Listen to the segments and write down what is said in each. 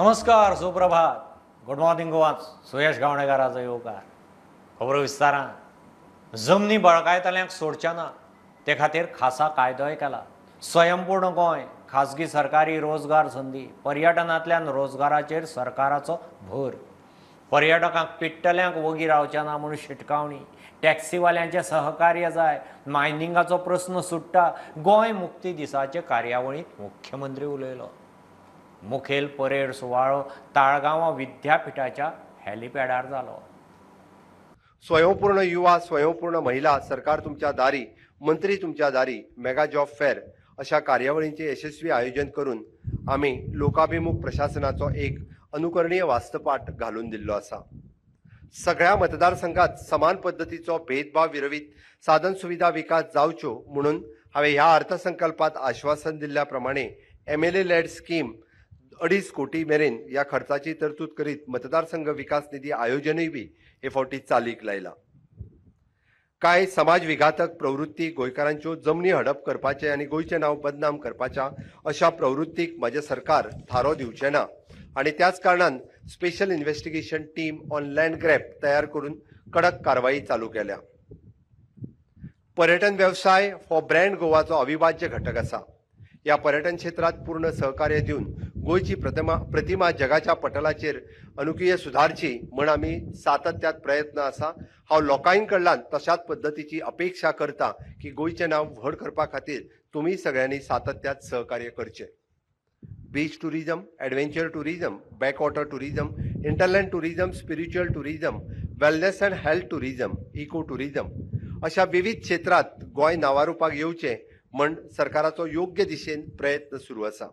नमस्कार, सुप्रभात, good morning Goa. सुयश गावणेकाराचो येवकार. खबरो विस्तारान. जमनी बळकायतल्यांक सोडचे ना ते खातीर खासा कायदोय केला. स्वयंपूर्ण गोंय, खाजगी सरकारी रोजगार संदी, पर्यटनांतल्यान रोजगाराचेर सरकाराचो भर, पर्यटकांक पिडटल्यांक वगी रावचे ना म्हूण शिटकावणी, टॅक्सीवाल्यांचें सहकार्य जाय, मायनिंगाचो प्रस्न सुट्टा. गोंय मुक्ती दिसाचे कार्यावळींत मुख्यमंत्री उलयलो. मुखेल परेड सुवाळो ताळगांवां विद्यापिठाच्या हेलिपॅडार जालो. स्वयंपूर्ण युवा, स्वयंपूर्ण महिला, सरकार तुमच्या दारी, मंत्री तुमच्या दारी, मेगा जॉब फेअर अशा कार्यावळींचे यशस्वी आयोजन करून आमी लोकाभिमुख प्रशासनाचो एक अनुकरणीय वास्तपाठ घालून दिल्लो आसा. सगळ्या मतदारसंघात समान पद्दतीचो भेदभाव विरवीत साधन सुविधा विकास जावच्यो म्हणून हांवें ह्या अर्थसंकल्पात आश्वासन दिल्ल्या प्रमाणे MLA lead स्कीम 2.5 कोटी मेरेन ह्या खर्चाची तरतूद करीत मतदारसंघ विकास निधी आयोजनूय बी हे फावटी चालीक लायला. कांय समाज विघातक प्रवृत्ती गोंयकारांच्यो जमनी हडप करपाचे आनी गोंयचें नांव बदनाम करपाच्या अशा प्रवृत्तीक म्हजें सरकार थारो दिवचें ना आनी त्याच कारणान special investigation team on land grab तयार करून कडक कारवाई चालू केल्या. पर्यटन वेवसाय हो ब्रँड गोवाचो अविभाज्य घटक आसा. ह्या पर्यटन क्षेत्रांत पूर्ण सहकार्य दिवन गोंयची प्रतिमा जगाच्या पटलाचेर अनुकीय सुदारची म्हण आमी सातत्यात प्रयत्न आसा. हांव लोकां कडल्यान तशाच पद्दतीची अपेक्षा करता की गोंयचें नांव व्हड करपा खातीर तुमी सगळ्यांनी सातत्यात सहकार्य करचें. Beach tourism, adventure tourism, backwater tourism, hinterland tourism, spiritual tourism, wellness and health tourism, eco tourism अशा विविध क्षेत्रांत गोंय नांवारूपाक येवचें म्हण सरकाराचो योग्य दिशेन प्रयत्न सुरू आसा.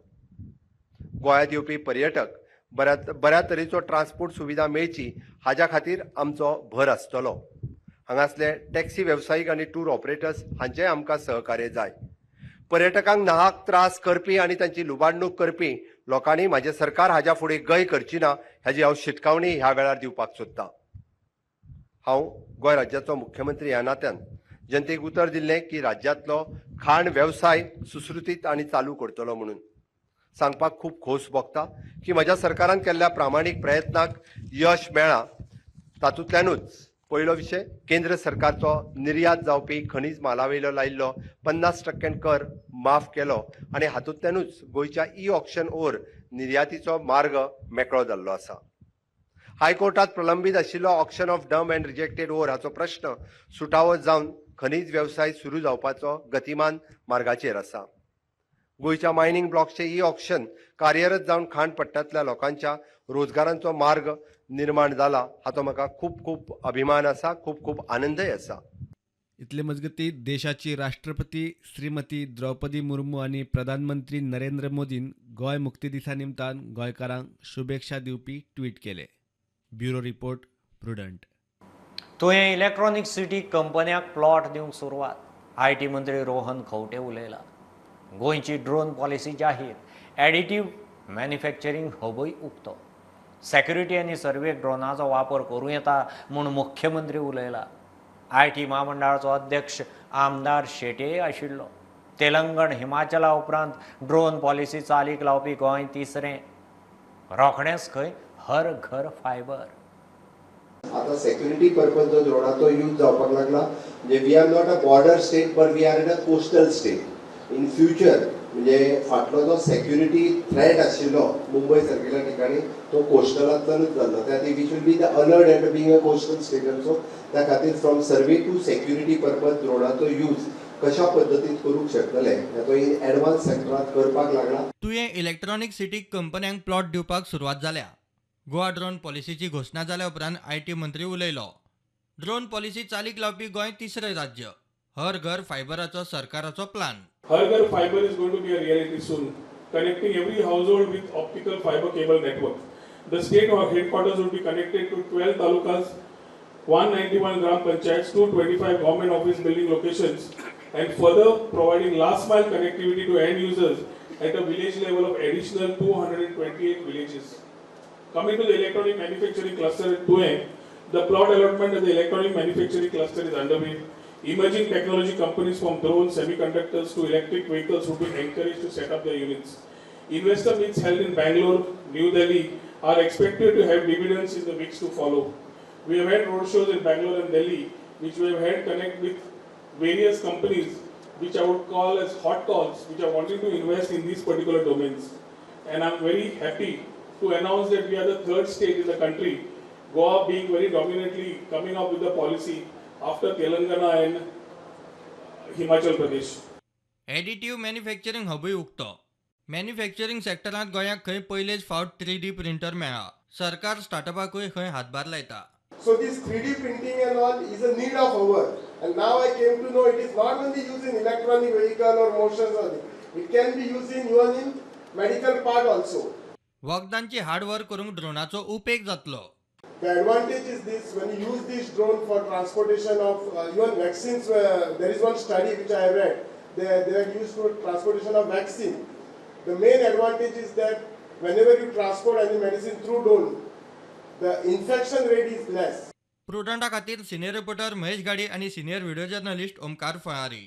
गोंयांत येवपी पर्यटक बऱ्या तरेचो ट्रान्सपोर्ट सुविधा मेळची हाज्या खातीर आमचो भर आसतलो. हांगासले टॅक्सी वेवसायीक आनी टूर ऑपरेटर्स हांचें आमकां सहकार्य जाय. पर्यटकांक नाहक त्रास करपी आनी तांची लुबाडणूक करपी लोकांनी म्हाजें सरकार हाज्या फुडें गय करची ना हाजी हांव शिटकावणी ह्या वेळार दिवपाक सोदतां. हांव गोंय राज्याचो मुख्यमंत्री ह्या नात्यान जनतेक उतर दिल्लें की राज्यांतलो खाण वेवसाय सुश्रुतीत आनी चालू करतलो म्हणून. सांगपाक खूब खोस भोगता की म्हज्या सरकारान केल्ल्या प्रामाणीक प्रयत्नाक यश मेळ्ळां. तातूंतल्यानूच पयलो विशय, केंद्र सरकारचो निर्यात जावपी खनीज मालावयलो लायिल्लो 50% कर माफ केलो आनी हातूंतल्यानूच गोंयच्या ई ऑक्शन ओर निर्यातीचो मार्ग मेकळो जाल्लो आसा. हायकोर्टात प्रलंबीत आशिल्लो auction of dump and rejected ore हाचो प्रश्न सुटावो जावन खनीज वेवसाय सुरू जावपाचो गतिमान मार्गाचेर आसा. गोंयच्या मायनिंग ब्लॉक्सचे ई ऑक्शन कार्यरत जावन खाण पट्ट्यांतल्या लोकांच्या रोजगारांचो मार्ग निर्माण जाला हाचो म्हाका खूब खूब अभिमान आसा, खूब खूब आनंदय आसा. इतले मजगती देशाची राष्ट्रपती श्रीमती द्रौपदी मुर्मू आनी प्रधानमंत्री नरेंद्र मोदीन गोंय मुक्ती दिसा निमतान गोंयकारांक शुभेच्छा दिवपी ट्वीट केले. Bureau report, Prudent. तुवें इलेक्ट्रॉनिक सिटी कंपन्यांक प्लॉट दिवंक सुरवात. IT मंत्री रोहन खंवटे उलयला. गोंयची ड्रोन पॉलिसी जाहीर. एडिटीव मॅन्युफॅक्चरींग हबय उक्तो. सेक्युरिटी आनी सर्वेक ड्रोनाचो वापर करूं येता म्हूण मुख्यमंत्री उलयला. IT म्हामंडळाचो अध्यक्ष आमदार शेट्ये आशिल्लो. तेलंगण, हिमाचला उपरांत ड्रोन पॉलिसी चालीक लावपी गोंय तिसरें. रोखडेंच खंय हर घर फायबर. आता सेक्युरिटी पर्पज जो ड्रोनाचो यूज जावपाक लागला, म्हणजे we are not a border state but we are in a coastal state. In future म्हणजे फाटलो जो सेक्युरिटी थ्रेट आशिल्लो मुंबय सारकेल्या ठिकाणी तो कोस्टलांतल्यानूच जाल्लो. त्या खातीर we should be the alert at being a coastal state also. त्या खातीर from survey to security purpose ड्रोनाचो use कशा पद्दतीन करूंक शकतले हेचो इन एडवान्स सेक्टरांत करपाक लागला. तुयें इलेक्ट्रॉनिक सिटी कंपन्यांक प्लॉट दिवपाक सुरवात जाल्या. गोवा ड्रोन पॉलिसीची घोशणा जाल्या उपरांत IT मंत्री उलयलो. ड्रोन पॉलिसी चालीक लावपी गोंय तिसरें राज्य. हर घर फायबराचो सरकाराचो plan. Har Ghar fiber is going to be a reality soon, connecting every household with optical fiber cable network. The state headquarters will be connected to 12 talukas, 191 gram panchayats, 225 government office building locations, and further providing last mile connectivity to end users at a village level of additional 228 villages. Coming to the electronic manufacturing cluster at Tuem, the plot allotment of the electronic manufacturing cluster is underway. Emerging technology companies from drones, semiconductors to electric vehicles would be encouraged to set up their units. Investor meets held in Bangalore, New Delhi are expected to have dividends in the weeks to follow. We have had road shows in Bangalore and Delhi, which we have had connect with various companies, which I would call as hot calls, which are wanting to invest in these particular domains. And I'm very happy to announce that we are the third state in the country, Goa being very dominantly coming up with the policy after Telangana and Himachal Pradesh. Additive manufacturing हबूय उक्तो. Manufacturing सेक्टरांत गोंयाक खंय पयलेच फावट 3D printer मेळ्ळा. सरकार स्टार्टअपाकूय खंय हातभार लायता. So this 3D printing and all is a need of hour, and now I came to know it is not only used in electronic vehicle or motions only. It can be used in even in medical part also. वखदांची hard work करूंक ड्रोनाचो उपेग जातलो. The advantage is this: when you use this drone for transportation of even vaccines, there is one study which I have read. They are used for transportation of vaccine. The main advantage is that whenever you transport any medicine through drone, the infection rate is less. प्रुडंटा खातीर senior reporter Mahesh गाडी आनी senior video journalist Omkar Falari.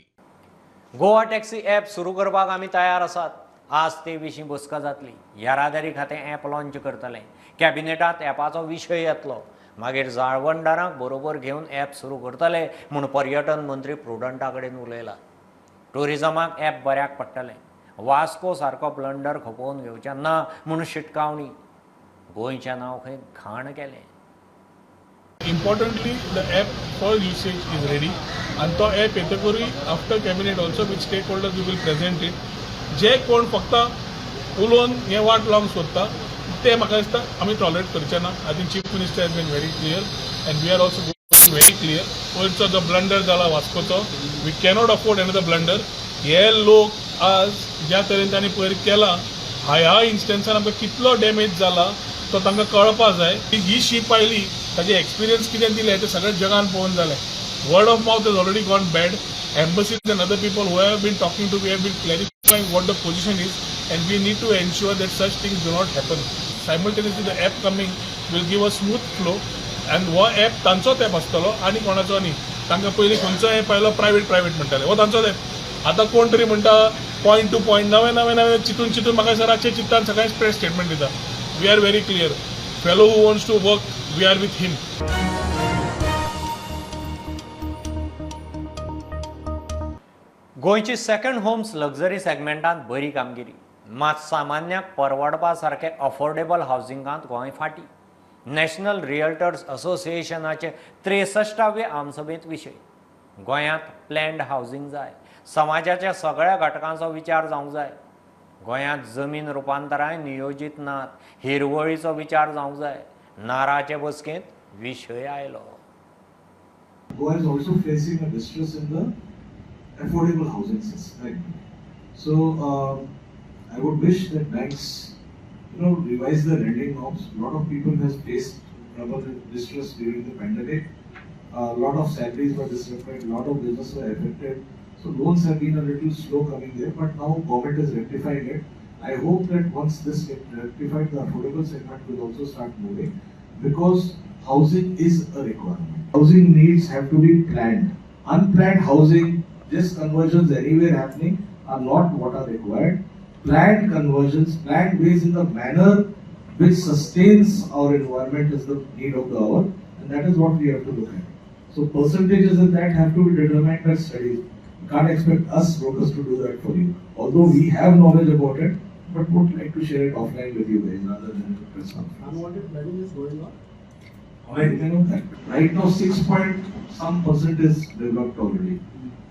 Goa taxi app सुरू करपाक आमी तयार आसात. आज ते विशीं बसका जातली. येरादारी खातें ॲप लॉन्च करतलें. कॅबिनेटांत ॲपाचो विशय येतलो. मागीर जाळवणदारांक बरोबर घेवन ॲप सुरू करतले म्हूण पर्यटन मंत्री प्रुडंटा कडेन उलयला. ट्युरिजमाक ॲप बऱ्याक पडटलें. वास्को सारको ब्लंडर खपोवन घेवचें ना म्हूण शिटकावणी. गोंयचें नांव खंय घाण केलें. Importantly, the app for usage is ready, आनी तो ॲप येतकूय after cabinet also with stakeholders we will present it. जे कोण फक्त उलोवन हें वाट लावंक सोदता ते म्हाका दिसता आमी टॉलरेट करचे ना. I think chief minister has been very clear and we are also going very clear. पयरचो जो ब्लंडर जाला वास्कोचो, we cannot afford another blunder. हे लोक आज ज्या तरेन तांणी पयर केला, ह्या इन्स्टन्सान आमकां कितलो डॅमेज जाला तो तांकां कळपा जाय. ही शीप आयली ताजे एक्सपिरियन्स कितें दिलें तें सगळें जगान पळोवन जालें. Word of mouth is already gone bad. Embassies and other people who have been talking to, we have been clarifying what the position is, and we need to ensure that such things do not happen. Simultaneously, the app coming will give a smooth flow, and हो app तांचोच app आसतलो आनी कोणाचो न्ही. तांकां पयलीं खंयचो app आयलो private private म्हणटाले, हो तांचोच ॲप. आतां कोण तरी म्हणटा पॉयंट टू पॉयंट, नवें नवें नवें चिंतून चिंतून म्हाका दिसता रातचें चिंतता सकाळीं प्रेस स्टेटमेंट दिता. We are very clear, fellow who wants to work, we are with him. गोंयची सेकंड होम्स लक्झरी सेगमेंटांत बरी कामगिरी, मात सामान्याक परवडपा सारके अफोर्डेबल हावसिंगांत गोंय फाटी. नॅशनल रियल्टर्स असोसिएशनाचे 63वे आमसभेंत विशय. गोंयांत प्लॅन्ड हावसिंग जाय. समाजाच्या सगळ्या घटकांचो विचार जावंक जाय. गोंयांत जमीन रुपांतराय नियोजीत नात. हिरवळीचो विचार जावंक जाय. नाराचे बसकेंत विशय आयलो. Goa is also facing a distress in the affordable housing segment. So I would wish that banks, you know, revise the lending norms. A lot of people has faced trouble and distress during the pandemic. A lot of salaries were disrupted, a lot of business were affected. So loans have been a little slow coming there, but now government is rectifying it. I hope that once this gets rectified, the affordable segment will also start moving, because housing is a requirement. Housing needs have to be planned. Unplanned housing, just conversions anywhere happening are not what are required. Planned conversions, planned ways in the manner which sustains our environment is the need of the hour, and that is what we have to look at. So percentages in that have to be determined by studies. You can't expect us brokers to do that for you. Although we have knowledge about it, but would like to share it offline with you guys rather than at a press conference. Unwanted planning is going on. I know that. Right now, 6 point some percent is developed already.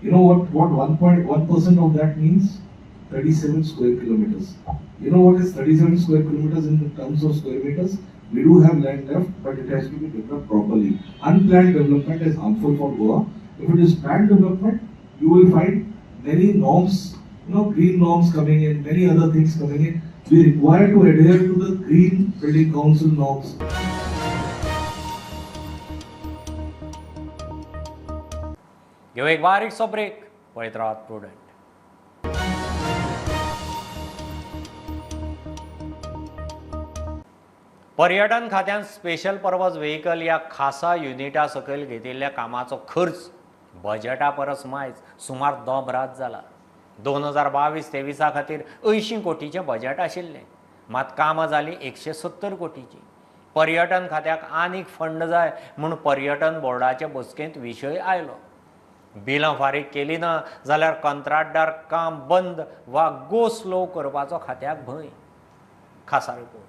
You know what 1.1% of that means? 37 square kilometers. You know what is 37 square kilometers in the terms of square meters? We do have land left, but it has to be developed properly. Unplanned development is harmful for Goa. If it is planned development, you will find many norms, you know, green norms coming in, many other things coming in. We require to adhere to the Green Building Council norms. घेऊ एक बारीकसो break. पळयत रावात prudent. पर्यटन खात्यान special purpose vehicle ह्या खासा युनिटा सकयल घेतिल्ल्या कामाचो खर्च बजेटा परस मायज सुमार दोबरात जाला. 2022-23 खातीर 80 कोटीचें बजेट आशिल्लें, मात कामां जालीं 170 कोटीची. पर्यटन खात्याक आनीक फंड जाय म्हूण पर्यटन बोर्डाचे बसकेंत विशय आयलो. बिलां फारीक केली ना जाल्यार कंत्राटदार काम बंद वा गो स्लो करपाचो खात्याक भंय. खासा रिपोर्ट.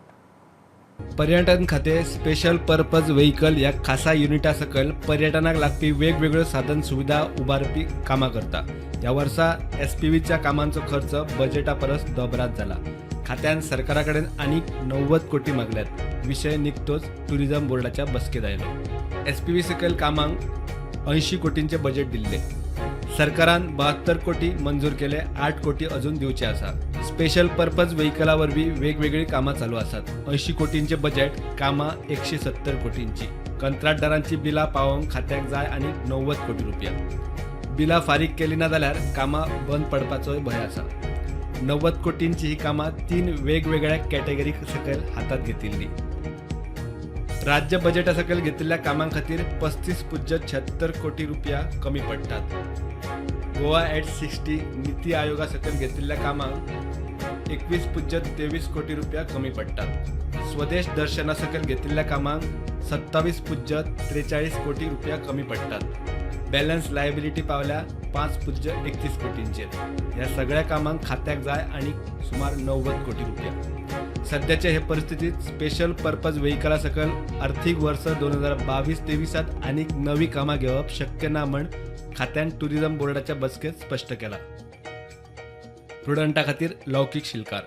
पर्यटन खाते स्पेशल पर्पज व्हेकल ह्या खासा युनिटा सकयल पर्यटनाक लागपी वेगवेगळ्यो साधन सुविधा उबारपी कामां करता. ह्या वर्सा एसपीव्हीच्या कामांचो खर्च बजेटा परस दोबरात जाला. खात्यान सरकारा कडेन आनीक 90 कोटी मागल्यात. विशय निकतोच टुरिझम बोर्डाच्या बसकेत आयलो. एसपीव्ही सकयल कामांक 80 कोटींचे बजेट दिल्ले. सरकारान 72 कोटी मंजूर केले, 8 कोटी अजून दिवचे आसा. स्पेशल पर्पज व्हेकला वरवीं वेगवेगळी कामां चालू आसात. 80 कोटींचे बजेट, कामां 170 कोटींची. कंत्राटदारांची बिलां पावोवंक खात्याक जाय आनी 90 कोटी रुपया. बिलां फारीक केली ना जाल्यार कामां बंद पडपाचोय भंय आसा. 90 कोटींची ही कामां 3 वेगवेगळ्या कॅटेगरी सकयल हातांत घेतिल्ली. राज्य बजेटा सकयल घेतिल्ल्या कामां खातीर 35.76 कोटी रुपया कमी पडटात. गोवा ॲट 60 नीती आयोगा सकयल घेतिल्ल्या कामांक 21.23 कोटी रुपया कमी पडटात. स्वदेश दर्शना सकयल घेतिल्ल्या कामांक 27.43 कोटी रुपया कमी पडटात. बॅलन्स लायबिलिटी पावल्या 5.31 कोटींचेर. ह्या सगळ्या कामांक खात्याक जाय आनी सुमार 90 कोटी रुपया. सध्याच्या हे परिस्थितीत स्पेशल पर्पज व्हेकला सकयल आर्थिक वर्स 2022-23 आनीक नवी कामां घेवप शक्य ना म्हण खात्यान टुरिझम बोर्डाच्या बसकेत स्पष्ट केला. प्रुडंटा खातीर लौकिक शिलकार.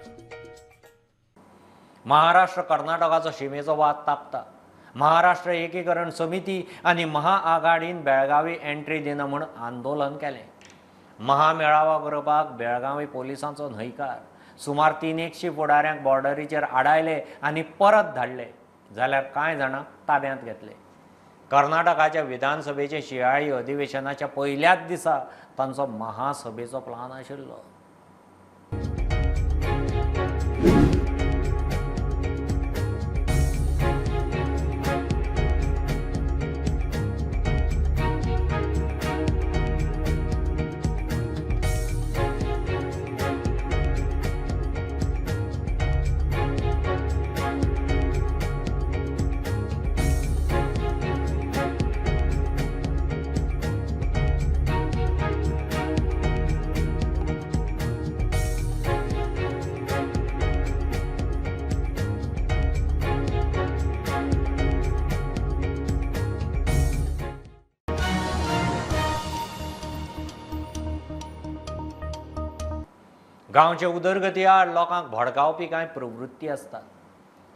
महाराष्ट्र कर्नाटकाचो शिमेचो वाद तापता. महाराष्ट्र एकीकरण समिती आनी महाआघाडीन बेळगावी एंट्री दिना म्हूण आंदोलन केलें. महामेळावा करपाक बेळगावी पोलिसांचो न्हयकार. सुमार 300 फुडाऱ्यांक बॉर्डरीचेर आडायले आनी परत धाडले, जाल्यार कांय जाणांक ताब्यांत घेतले. कर्नाटकाच्या विधानसभेचे शिंयाळी अधिवेशनाच्या पयल्याच दिसा तांचो महासभेचो प्लान आशिल्लो. गांवचे उदरगती आड लोकांक भडकावपी कांय प्रवृत्ती आसतात.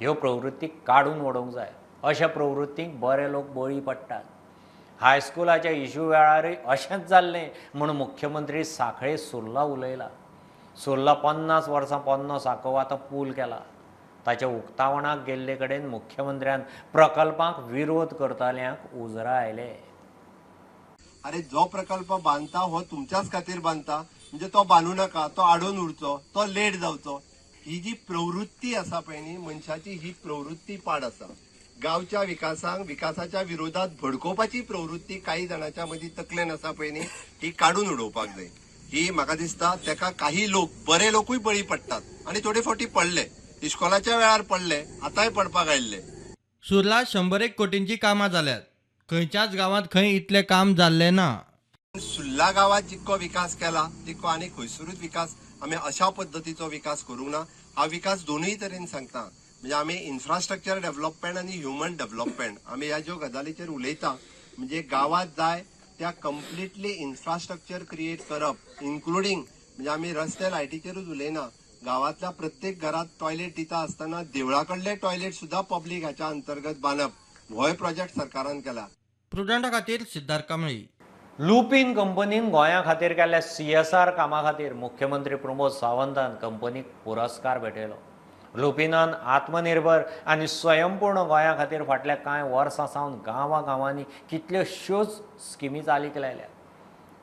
ह्यो प्रवृत्ती काडून उडोवंक जाय. अशा प्रवृत्तींक बरे लोक बळी पडटात. हायस्कुलाच्या इशू वेळारय अशेंच जाल्लें म्हूण मुख्यमंत्री साखळे सुर्ला उलयला. सुर्ला 50 वर्सां पोन्नो साकव आतां पूल केला. ताच्या उक्तावणाक गेल्ले कडेन मुख्यमंत्र्यान प्रकल्पांक विरोध करतल्यांक उजरा आयले. अरे जो प्रकल्प बांदता हो तुमच्याच खातीर बांदता, म्हणजे तो बांदू नाका, तो आडोवन उरचो, तो लेट जावचो, ही जी प्रवृत्ती आसा पळय न्ही मनशाची, ही प्रवृत्ती पाड आसा. गांवच्या विकासाक विकासाच्या विरोधात भडकोवपाची प्रवृत्ती काही जाणांच्या मदीं तकलेन आसा पळय न्ही, ही काडून उडोवपाक जाय. ही म्हाका दिसता तेका काही लोक, बरे लोकूय बळी पडटात आनी थोडे फावटी पडले, इश्कोलाच्या वेळार पडले, आतांय पडपाक आयिल्ले. सुर्ला 101 कोटींची कामां जाल्यात. खंयच्याच गांवांत खंय इतलें काम जाल्लें ना. सुर्ला गांवांत जितको विकास केला तितको आनी खंयसरूच विकास आमी अशा पद्दतीचो विकास करूंक ना. हा विकास दोनूय तरेन सांगता, म्हणजे आमी इन्फ्रास्ट्रक्चर डेव्हलपमेंट आनी ह्युमन डेव्हलपमेंट आमी ह्या ज्यो गजालीचेर उलयता, म्हणजे गांवांत जाय त्या कंप्लिटली इन्फ्रास्ट्रक्चर क्रिएट करप, इन्क्लुडींग म्हणजे आमी रस्ते लायटीचेरूच उलयना, गांवांतल्या प्रत्येक घरात टॉयलेट दिता आसतना देवळा कडले टॉयलेट सुद्दां पब्लीक हाच्या अंतर्गत बांदप, होय प्रोजेक्ट सरकारान केला. प्रुडंटा खातीर सिद्धार्थ कांबळी. लुपीन कंपनीन गोंया खातीर केल्ल्या CSR कामा खातीर मुख्यमंत्री प्रमोद सावंतान कंपनीक पुरस्कार भेटयलो. लुपिनान आत्मनिर्भर आनी स्वयंपूर्ण गोंया खातीर फाटल्या कांय वर्सां सावन गांवां गांवांनी कितल्योश्योच स्किमी चालीक लायल्यात.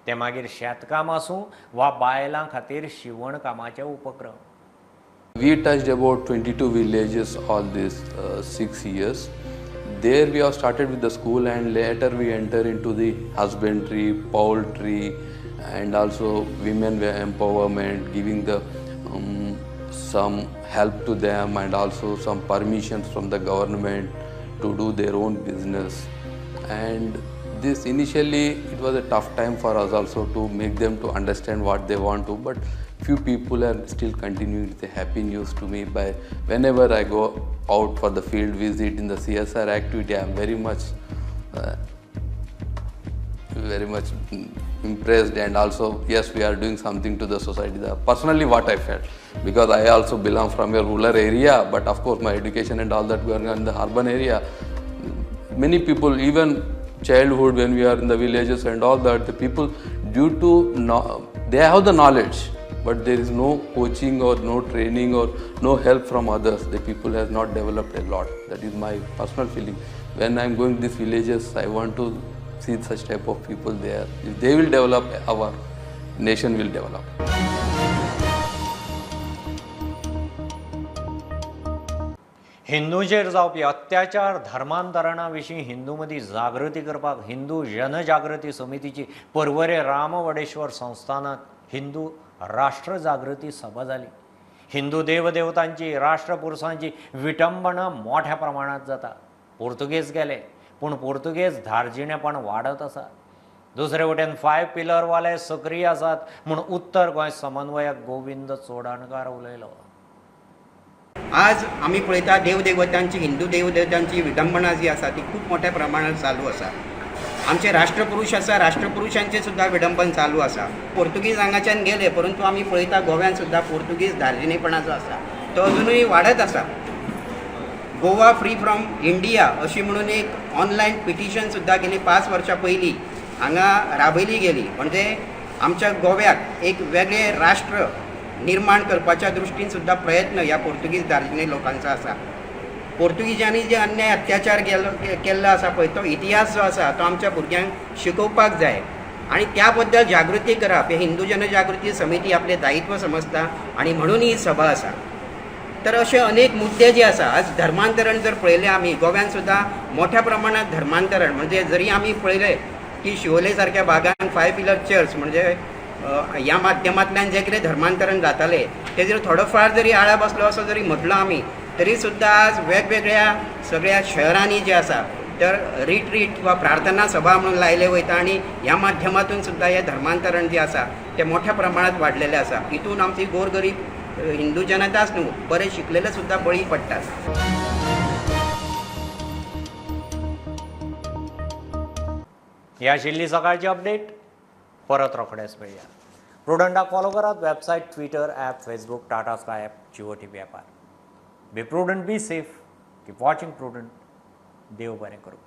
ते मागीर शेतकाम आसूं वा बायलां खातीर शिवण कामाचे उपक्रम. We touched about 22 villages all these 6 years. There we have started with the school and later we enter into the husbandry, poultry, and also women empowerment, giving the some help to them, and also some permissions from the government to do their own business. And this initially it was a tough time for us also to make them to understand what they want to, but few people are still continuing the happy news to me. By whenever I go out for the field visit in the CSR activity, I am very much impressed, and also yes, we are doing something to the society. Personally what I felt, because I also belong from a rural area, but of course my education and all that going on in the urban area. Many people, even childhood when we are in the villages and all that, the people due to no, they have the knowledge, but there is no coaching or no training or no help from others. The people has not developed a lot. That is my personal feeling. When I am going to these villages, I want to see such type of people there. If they will develop, our nation will develop. हिंदूचेर जावपी अत्याचार धर्मांतरणा विशीं हिंदू मदीं जागृती करपाक हिंदू जनजागृती समितीची पर्वरे रामवडेश्वर संस्थानांत हिंदू राष्ट्र जागृती सभा जाली. हिंदू देवदेवतांची राष्ट्रपुरुषांची विटंबना मोठ्या प्रमाणात जाता. पोर्तुगेज गेले पूण पोर्तुगेज धार्जिणेपण वाडत आसा. दुसरे वटेन 5 पिलरवाले सक्रीय आसात म्हूण उत्तर गोंय समन्वयक गोविंद चोडणकार उलयलो. आज आमी पळयता देवदेवतांची, हिंदू देवदेवतांची विडंबना जी आसा ती खूब मोठ्या प्रमाणात चालू आसा. आमचे राष्ट्रपुरुष आसा, राष्ट्रपुरुषांचे सुद्दां विडंबन चालू आसा. पोर्तुगीज हांगाच्यान गेले, परंतु आमी पळयता गोव्यान सुद्दां पोर्तुगीज धार्जिणेपणा जो आसा तो अजुनूय वाडत आसा. गोवा फ्री फ्रॉम इंडिया अशी म्हणून एक ऑनलायन पिटिशन सुद्दां गेली 5 वर्सां पयलीं हांगा राबयली गेली. म्हणजे आमच्या गोव्याक एक वेगळें राष्ट्र निर्माण करपाच्या दृश्टीन सुद्दां प्रयत्न ह्या पोर्तुगीज धार्जिणे लोकांचो आसा. पोर्तुगीजांनी जे अन्याय अत्याचार केल्लो आसा पळय, तो इतिहास जो आसा तो आमच्या भुरग्यांक शिकोवपाक जाय आनी त्या बद्दल जागृती करप हे हिंदू जनजागृती समिती आपलें दायित्व समजता आनी म्हणून ही सभा आसा. तर अशे अनेक मुद्दे जे आसा, आज धर्मांतरण जर पळयलें आमी गोव्यान सुद्दां मोठ्या प्रमाणात धर्मांतरण, म्हणजे जरी आमी पळयलें की शिवोले सारक्या भागान 5 पिलर चर्च म्हणजे ह्या माध्यमांतल्यान जें कितें धर्मांतरण जातालें तें जर थोडो फार जरी आळा बसलो असो जरी म्हटलो आमी तरी सुद्दां आज वेगवेगळ्या सगळ्या शहरांनी जे आसा तर रिट्रीट किंवा प्रार्थना सभा म्हणून लायले वयता आनी ह्या माध्यमांतून सुद्दां हें धर्मांतरण जें आसा तें मोठ्या प्रमाणांत वाडलेलें आसा. हितून आमची गोरगरीब हिंदू जनताच न्हू, बरे शिकलेले सुद्दां बळी पडटात. ही आशिल्ली सकाळची अपडेट. परत रोखडेच मेळया. प्रुडंटाक फॉलो करात website, Twitter app, Facebook, Tata Sky app, Jio TV ॲपार. Be prudent, be safe, keep watching Prudent. देव बरें करूं.